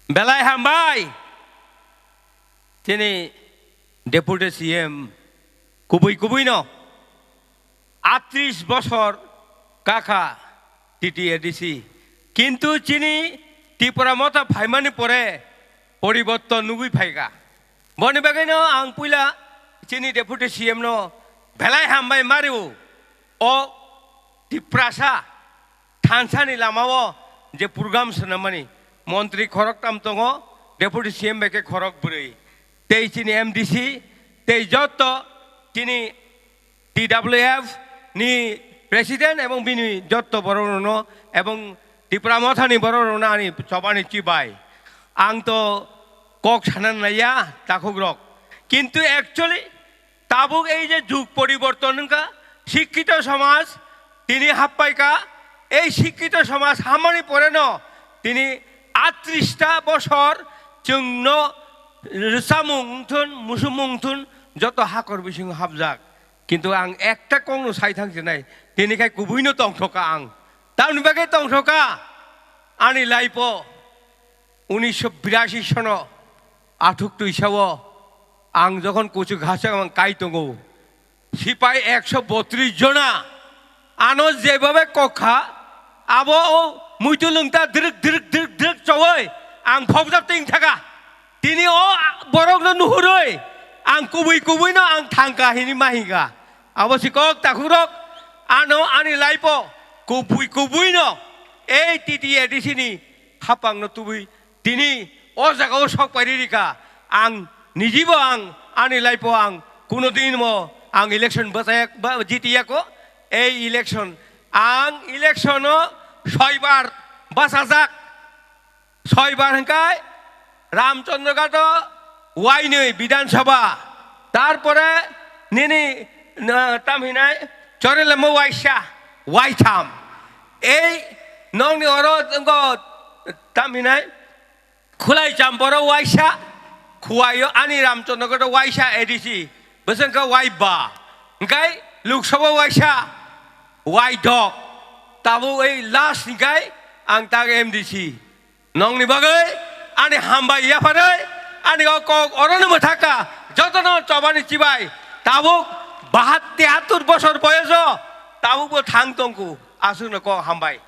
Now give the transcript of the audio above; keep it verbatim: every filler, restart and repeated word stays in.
Belai hambai. Chini Deputy C M kubui kubui no atris bosor kakha T T A D C. Kintu chini Tipra Motha phaimani pore poriborton nugui phaika. Boni bagwi no ang puila chini Deputy C M no belai hambai mario. O Tiprasa thansani lamao je program swnamani montri khoroktam tongo, Deputy C M bai khe khorok bwrwi, tei chini M D C, tei jotto chini T W F ni president ebong bini jotto borok rokno ebong Tipra Mothani borok rokno ani chobani chibai. Ang to kok sana naiya takhuk rok. Kintu actually tabuk ei je jug poriborton wngkha, sikkito somaj tini happaikha, ei sikkito somaj hammani poreno tini attrista bosor chwngno rwchapmung wngthun, musumung wngthun, joto hakor bisingo hapjak. Kintu ang ekta kokno sai thang sinai, tini khai kubuino tongthoka ang. Tamni bagwi tongthoka ani life-o. Unisho birasi sono athuk twisao ang jokhon kuchuk hachak mang kai tongo, sipai ekso botris jona ano jebabe kokha, abo o muitu lungta drik drik drik drik chowoi ang phokjak ting thaka. Tini o borokno nuhuroi ang kubui kubui no ang thangka hini mahinga. Abo si kok takhurok ano ani life-o kubui kubui no ei T T A D C ni hapang no tubui tini o jaga o sok pai riri kha. Ang nijibo ang ani life-o ang kuno din mo ang election bachaya ba jitiya ko. Ei election ang election o soibar bachajak. Soibar hingkai Ramchandra Ghato wainwi Bidhan Sabha, tarpore nini, na, tam hinai Chorelemo waisa, waitham. Ei nongni oro wngkho tam hinai Khulai Champoro waisa, Khuaio ani Ramchandra Ghato waisa A D C, bwswngkha waiba. Hingkai Lok Sabha waisa, waidok. Tabuk ei last hingkai ang tak M D C. Nongni bagwi ani hambai yapharwi ani o kok orono mwthakha, jotono chobani chibai tabuk bahat tiyatur bosor boyoso tabukbo thang tongkhu, aswkno kok hambai.